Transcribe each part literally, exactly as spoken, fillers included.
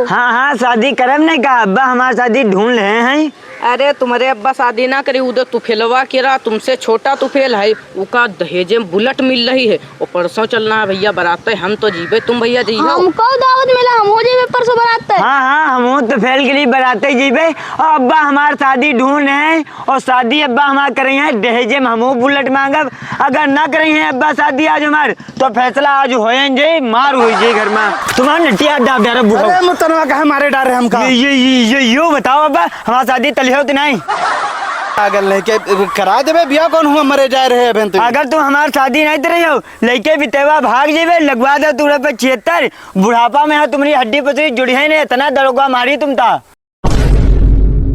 हाँ, हाँ, शादी करब नहीं का? अब्बा हमार शादी ढूंढ लेहे हैं। अरे, तुम्हरे अब्बा शादी ना करी, उधर तुफेलवा केरा, तुमसे छोटा तुफेल है, उका दहेजे में बुलेट मिल रही है, और परसों चलना है भइया बराते, हम तो जीबे, तुम भइया जइहो। हमको दावत मिला, हम हो जइबे परसों बराते। हाँ, हाँ, हम हो तुफेल के लिए बराते जइबे, और अब्बा हमार शादी ढूंढ हैं, और शादी अब्बा हमार करइहैं, दहेजे में हमहू बुलेट मांगब। अगर ना करइहैं अब्बा शादी आज हमार, तो फैसला आज होए न जाई, मार होई जाई घर में। तुम्हार नटिया दाब डारब बुढ़ऊ। अरे मुतनवा, काहे मारे डारे हमका? ये, ये, ये, ये, यो बताओ अब्बा, हमार शादी तलिहो तो नहीं? पागल नहीं के, करा देबे बियाह, कौन हुआ मरे जाए रहे अबे तू? अगर तुम हमार शादी नहीं तरे हो, लइके बितेवा भाग जेबे, लगवा दे तूरे पे छिहत्तर, बुढ़ापा में है तुम्हारी हड्डी पसरी जुड़ी है नहीं, इतना दरोगा मारी तुम ता।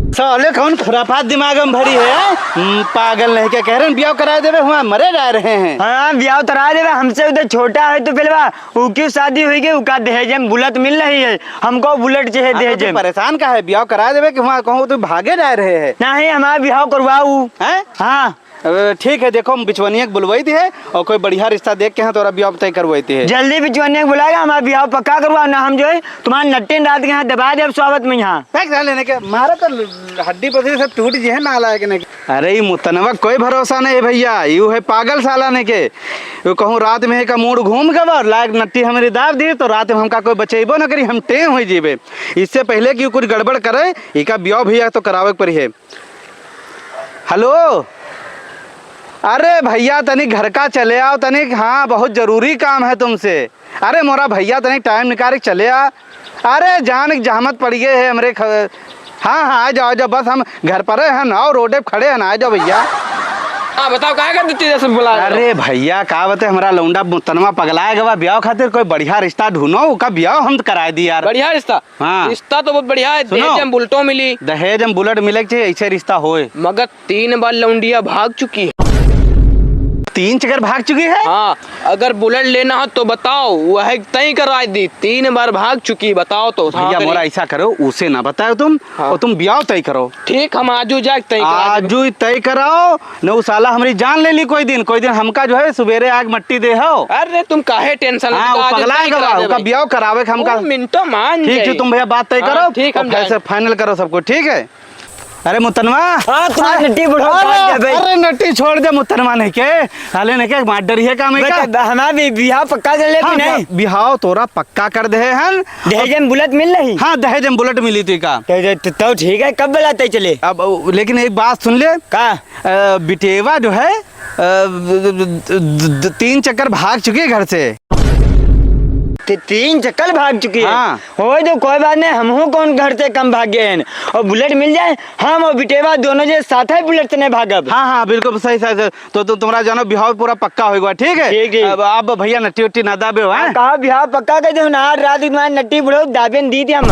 साले कौन खुराफात दिमाग में भरी है, हैं? हम्म, पागल नहीं के कह रहे हैं, ब्याह करा देवे, हुआ मरे जा रहे हैं। हाँ, ब्याह करा देवे, हमसे उधर छोटा है तो फिलवा, उकी शादी हुई गई, उका दहेज में बुलेट मिल रही है, हमको बुलेट चाहिए हाँ, तो दहेज तू में। परेशान का है, ब्याह करा देवे कि हुआ कहूँ तू भागे जा रहे हैं। नहीं, हमारा ब्याह करवाऊ। हैं? हाँ। अ, ठीक है, देखो, हम बिचवनिया के बुलवाई दी है और कोई बढ़िया रिश्ता देख के यहाँ तोरा ब्याह तय करवाई दी है। जल्दी बिचवनिया के बुलाएगा, हमारा ब्याह पक्का करवाओ, ना हम जो है तुम्हारे नट्टे रात के यहाँ दबा दे अब स्वागत में यहाँ। फेंक डाले ने के, मारा तो हड्डी पसली सब टूट जी है, नालायक ने के। अरे, ई मुतनवा कोई भरोसा नहीं है भइया, यू है पागल साला ने के। यू कहूँ रात में का मूड घूम गवा और लायक नट्टी हमरी दाब दी तो रात में हमका कोई बचेबो न करी, हम टेम हो जीबे। इससे पहले कि कुछ गड़बड़ करे, इका ब्याह भइया तो करावे के पड़ी है। हेलो, अरे भइया, तनी घर का चले आओ तनी। हाँ, बहुत जरूरी काम है तुमसे। अरे मोरा भइया, तनी टाइम निकाल के चले आ। अरे जान के जहमत पड़ गए है हमरे ख-, हाँ, हाँ, आ जाओ, आ जाओ, बस हम घर पर है ना, रोडे पे खड़े हैं ना, आ जाओ भइया। हाँ, बताओ, काहे का इतनी देर से बुला रहे हो? अरे भइया, का बते, हमारा लौंडा मुतनवा पगलाए गवा, ब्याह खातिर कोई बढ़िया रिश्ता ढूंढो, उका ब्याह हम कराए दी यार। बढ़िया रिश्ता? हाँ। रिश्ता तो बहुत बढ़िया है, सुनो। दहेज में बुलेटो मिली। दहेज में बुलेट मिले के चाहिए, ऐसे रिश्ता होए। मगर तीन बार लौंडिया भाग चुकी है। तीन चक्कर भाग चुकी है? हाँ, अगर बुलेट लेना हो तो बताओ, वह तय करवा दी। तीन बार भाग चुकी है, बताओ तो। भइया, मोरा ऐसा करो, उसे ना बताओ तुम, हाँ। और तुम ब्याह तय करो। ठीक, हम आजू जाके तय करा देबे। आजू तय कराओ, न उ साला हमरी जान ले ली कोई दिन, कोई दिन हमका जो है सुबेरे आग मट्टी दे हो। अरे तुम काहे टेंशन हाँ, लेते हो? वो आज पगला तय है करा गवा, देबे। उका ब्याह करावे के हमका। ओ, मिनटो मान ठीक जाए। ठीक, तुम भइया बात तय हाँ, करो, ठीक, और हम फैसला जाए। फाइनल करो सबको, ठीक है? अरे मुतनवा। हाँ, तुम्हारे अरे, नट्टी बुढ़ऊ अरे, काट दे बे। अरे नट्टी छोड़ दे मुतनवा नहीं के, साले नहीं के मार डरी है काम है का? बता, हमारा भी बिहाव पक्का कर ले कि हाँ, नहीं? बिहाव तोरा पक्का कर दे हन। दहेज में बुलेट मिल रही? हाँ, दहेज में बुलेट मिली थी का? तो, तो, तो, तो ठीक है, कब बुलाते चले? अब, लेकिन एक बात सुन ले। का? अ, बिटेवा जो है, अ, द-, द-, द-, द-, तीन चक्कर भाग चुकी है घर से। ते तीन चक्कर भाग चुकी है? हाँ। हो तो कोई बात नहीं, हमहू कौन घर से कम भाग गए हैं। और बुलेट मिल जाए, हम और बिटेवा दोनों जे साथ है बुलेट से नहीं भागब। हाँ, हाँ, बिल्कुल सही, सही, सही। तो, तो तुम्हारा जानो बिहाव पूरा पक्का होइगा, ठीक है? ठीक, ठीक। अब, अब भइया नट्टी उट्टी ना दाबे हो, हैं? हाँ, कहा बिहाव पक्का कर दे ना, आज रात तुम्हारे नट्टी बुढ़ऊ दाबे न दी थी हम।